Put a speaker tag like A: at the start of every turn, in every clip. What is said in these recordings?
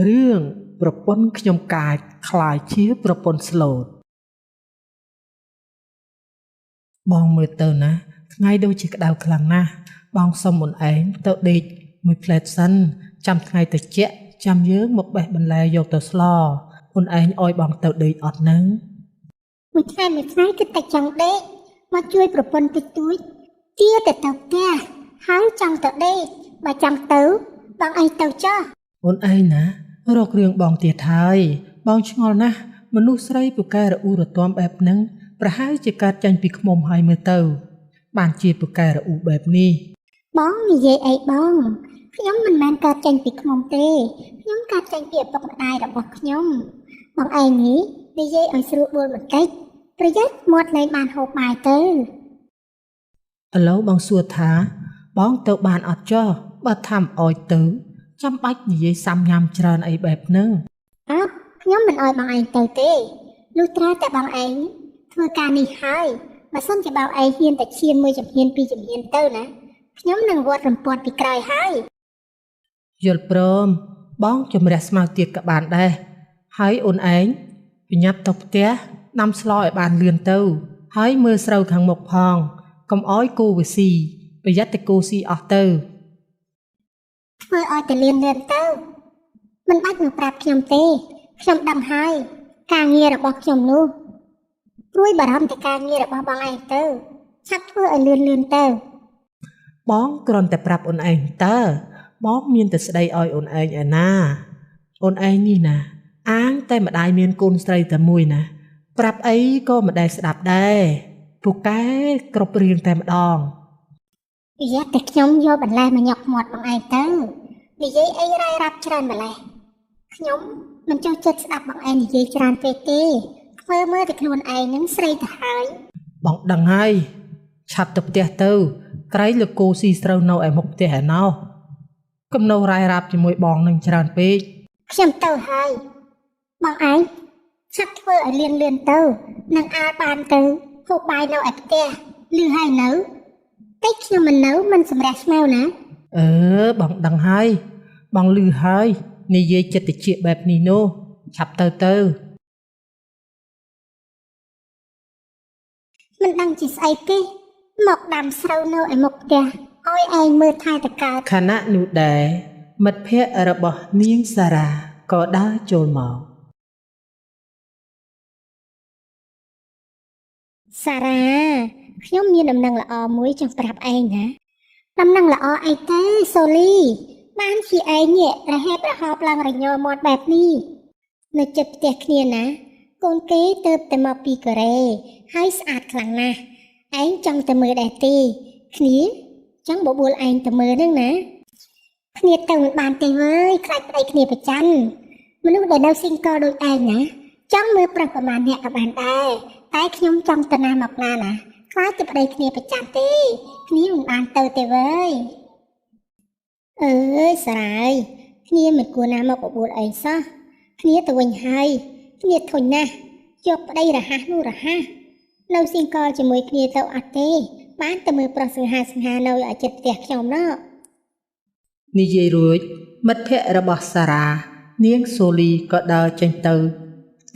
A: រឿងប្រពន្ធខ្ញុំកាចក្លាយជាប្រពន្ធស្លូតបងមើលទៅណាថ្ងៃដូចជាក្តៅខ្លាំងណាស់បងសុំអូនឯងទៅដេកមួយផ្លែតសិនចាំថ្ងៃត្រជាក់ចាំយើងមកបេះបន្លែយកទៅស្លអូនឯងឲ្យបងទៅដេកអត់នឹង
B: មួយថ្ងៃមួយថ្ងៃគឺតែចង់ដេកមកជួយប្រពន្ធតិចតួចទាតែទៅផ្ទះហើយចង់ទៅដេកបើចង់ទៅបងឯងទៅចុះ
A: អូនឯងណារករឿងបងទៀតហើយបងឆ្ងល់ណាស់មនុស្សស្រីពូកែរអ៊ូរទាំបែបហ្នឹងប្រហែលជាកើតចាញ់ពីខ្មុំហើយមើលទៅបានជាពូកែរអ៊ូបែបនេះ
B: បងនិយាយអីបងខ្ញុំមិនមែនកើតចេញពីខ្មុំទេខ្ញុំកើតចេញពីឪពុកម្ដាយរបស់ខ្ញុំបងឯងនេះនិយាយឲ្យស្រួលបួលបន្តិចប្រយ័ត្នមាត់លែងបានហូបបាយទៅ
A: ឥឡូវបងសួរថាបងទៅបានអត់ចោះបើថាមិនអោយទៅចាំបាច់និយាយសាំញ៉ាំច្រើនអីបែបហ្នឹង
B: អត់ខ្ញុំមិនអោយបងឯងទៅទេលុះត្រាតែបងឯងធ្វើការនេះហើយបើសិនជាបងឯងហ៊ានតែឈានមួយជំហានពីរជំហានទៅណាខ្ញុំនឹងវត្តរំពាត់ពីក្រោយហើយ
A: យល់ព្រមបងជំរះស្មៅទៀតក៏បានដែរហើយអូនឯងប្រញាប់ទៅផ្ទះដាំស្លឲ្យបានលឿនទៅហើយមើលស្រូវខាងមុខផងកុំអោយគោវាស៊ីប្រយ័ត្នតែគោស៊ីអស់ទៅ
B: ធ្វើឲ្យតែលឿនលឿនទៅមិនបាច់មកប្រាប់ខ្ញុំទេខ្ញុំដឹងហើយការងាររបស់ខ្ញុំនោះព្រួយបារម្ភតែការងាររបស់បងឯងទៅឆាប់ធ្វើឲ្យលឿនលឿនទៅ
A: បងគ្រាន់តែប្រាប់អូនឯងតើបងមានតែស្ដីឲ្យអូនឯងឯណាអូនឯងនេះណាអាងតែម្ដាយមានកូនស្រីតែមួយណាប្រាប់អីក៏មិនដែលស្ដាប់ដែរពូកែគ្រប់រឿងតែម្ដង
B: ប្រយ័ត្នតែខ្ញុំយកបន្លែមកញ៉ុកមាត់បងឯងទៅនិយាយអីរ៉ាយរ៉ាប់ច្រើនម្លេះខ្ញុំមិនចូលចិត្តស្ដាប់បងឯងនិយាយច្រើនពេកទេធ្វើមើលតែខ្លួនឯងនឹងស្រីទៅហើយ
A: បងដឹងហើយឆាប់ទៅផ្ទះទៅក្រៃលើគោស៊ីស្រូវនៅឯមុខផ្ទះឯណោះកំណោរ៉ាយរ៉ាប់ជាមួយបងនឹងច្រើនពេក
B: ខ្ញុំទៅហើយបងឯងឆាប់ធ្វើឲ្យលឿនលឿនទៅនឹងអាលបានទៅហូបបាយនៅឯផ្ទះឮហើយនៅតិចខ្ញុំមិននៅមិនសម្រះស្មៅណា
A: អឺបងដឹងហើយបងឮហើយនិយាយចិត្តតិចបែបនេះនោះឆាប់ទៅទៅ
B: មិនដឹងជាស្អីគេមកដាំស្រូវនៅឯមុខផ្ទះឲ្យឯងមើលថែតកើត
A: ខណៈនោះដែរមិត្តភ័ក្តិរបស់នាងសារ៉ាក៏ដើរចូលមក
B: សារ៉ាខ្ញុំមានដំណឹងល្អមួយចង់ប្រាប់ឯងណាដំណឹងល្អអីទេសូលីបានជាឯងនេះរហេបរហោបឡើងរញ័រមាត់បែបនេះនៅចិត្តផ្ទះគ្នាណាកូនគេទៅតែមកពីកូរ៉េហើយស្អាតខ្លាំងណាស់ឯងចង់ទៅមើលដែរទេគ្នាចង់បបួលឯងទៅមើលហ្នឹងណាគ្នាទៅមិនបានទេវើយខ្លាចប្តីគ្នាប្រច័នមនុស្សដែលនៅស៊ីងកលដូចឯងណាចង់មើលប្រុសប្រមាណអ្នកក៏បានដែរតែខ្ញុំចង់ទៅណាមកណាណាខ្លាចតែប្តីគ្នាប្រច័នទេគ្នាមិនបានទៅទេវើយអើយសារាយគ្នាមិនគួរណាមកបបួលឯងសោះគ្នាទៅវិញហើយគ្នាធុញណាស់យកប្តីរហ័សនោះរហ័សនៅស៊ីងកលជាមួយគ្នាទៅអត់ទេបានតែមើលប្រុសសង្ហាសង្ហានៅឲ្យចិត្តផ្ទះខ្ញុំណោះ
A: និយាយរួចមិត្តភ័ក្តិរបស់សារ៉ានាងសូលីក៏ដើរចេញទៅ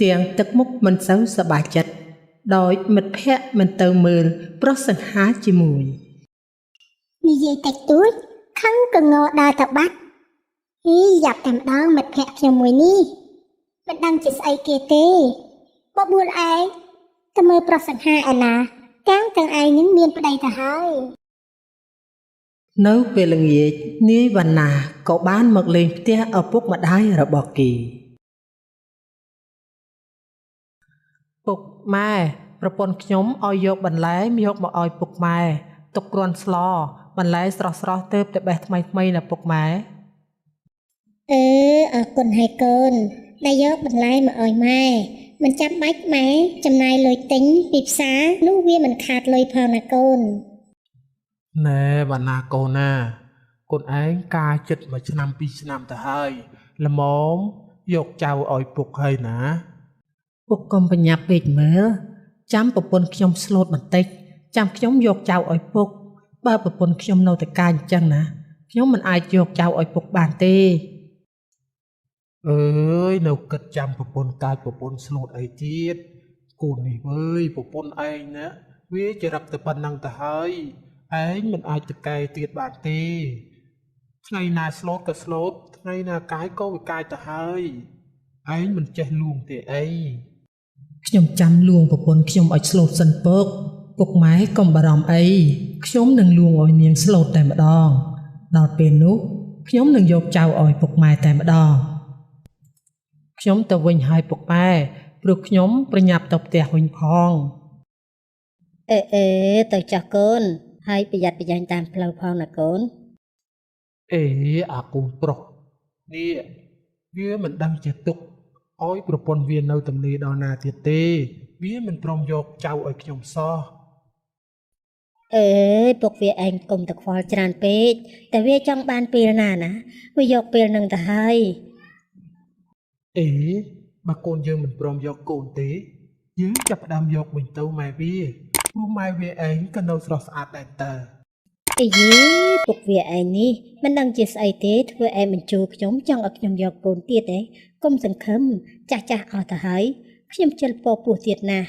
A: ទាំងទឹកមុខមិនសូវសប្បាយចិត្តដោយមិត្តភ័ក្តិមិនទៅមើលប្រុសសង្ហាជាមួយ
B: និយាយតិចតួចខឹងក៏ងដើរទៅបាត់ហ៊ីយ៉ាប់តែម្ដងមិត្តភ័ក្តិខ្ញុំមួយនេះមិនដឹងជាស្អីគេទេបបួលឯងទៅមើលប្រុសសង្ហាឯណាទាំងទាំងឯងនឹងមានប្តីទៅហើយ
A: នៅពេលល្ងាចនាយវណ្ណាក៏បានមកលេងផ្ទះឪពុកម្ដាយរបស់គេពុកម៉ែប្រពន្ធខ្ញុំឲ្យយកបន្លែយកមកឲ្យពុកម៉ែទុកគ្រាន់ស្លបន្លែស្រស់ស្រស់ទៅតែបេះថ្មីថ្មីណាពុកម៉ែ
B: អឺអរគុណហើយកូនដែលយកបន្លែមកឲ្យម៉ែមិនចាំបាច់ម៉ែចំណាយលុយទិញពីផ្សារនោះវាមិនខាតលុយផងណាកូន
C: ណែវណ្ណាកូនណាកូនឯងការចិត្តមួយឆ្នាំពីរឆ្នាំទៅហើយល្មមយកចៅឲ្យពុកហើយណា
A: ពុកកុំបញ្ញាប់ពេកមើលចាំប្រពន្ធខ្ញុំស្លូតបន្តិចចាំខ្ញុំយកចៅឲ្យពុកបើប្រពន្ធខ្ញុំនៅតែកាចអញ្ចឹងណាខ្ញុំមិនអាចយកចៅឲ្យពុកបានទេ
C: អើយនៅគិតចាំប្រពន្ធកាចប្រពន្ធស្លូតអីទៀតកូននេះវើយប្រពន្ធឯងណាវាចរិតតែប៉ុណ្ណឹងទៅហើយឯងមិនអាចទៅកែទៀតបានទេថ្ងៃណាស្លូតក៏ស្លូតថ្ងៃណាកាយក៏វាកាយទៅហើយឯងមិនចេះលួងទេអី
A: ខ្ញុំចាំលួងប្រពន្ធខ្ញុំឲ្យស្លូតសិនពកពុកម៉ែកុំបារម្ភអីខ្ញុំនឹងលួងឲ្យនាងស្លូតតែម្ដងដល់ពេលនោះខ្ញុំនឹងយកចៅឲ្យពុកម៉ែតែម្ដងខ្ញុំទៅវិញហើយពុកម៉ែព្រោះខ្ញុំប្រញាប់ទៅផ្ទះវិញផង
D: អេអេទៅចោះកូនហើយប្រយ័ត្នប្រយែងតាមផ្លូវផងណាកូន
C: អេអាកូនប្រុសនេះវាមិនដឹងជាទុកឲ្យប្រពន្ធវានៅទំនេរដល់ណាទៀតទេវាមិនព្រមយកចៅឲ្យខ្ញុំសោះ
D: អើយពុកវាឯងកុំតែខ្វល់ច្រើនពេកតែវាចង់បានពេលណាណាវាយកពេលនឹងទៅហើយ
C: អេបើកូនយើងមិនព្រមយកកូនទេយើងចាប់ផ្ដើមយកវិញទៅម៉ែវាព្រោះម៉ែវាឯងក៏នៅស្រស់ស្អាតដែរតើ
D: អីយេពុកវាឯងនេះមិនដឹងជាស្អីទេធ្វើឯងបញ្ជូរខ្ញុំចង់ឲ្យខ្ញុំយកកូនទៀតឯងកុំសង្ឃឹមចាស់ចាស់អស់ទៅហើយខ្ញុំជិលពពោះទៀតណាស់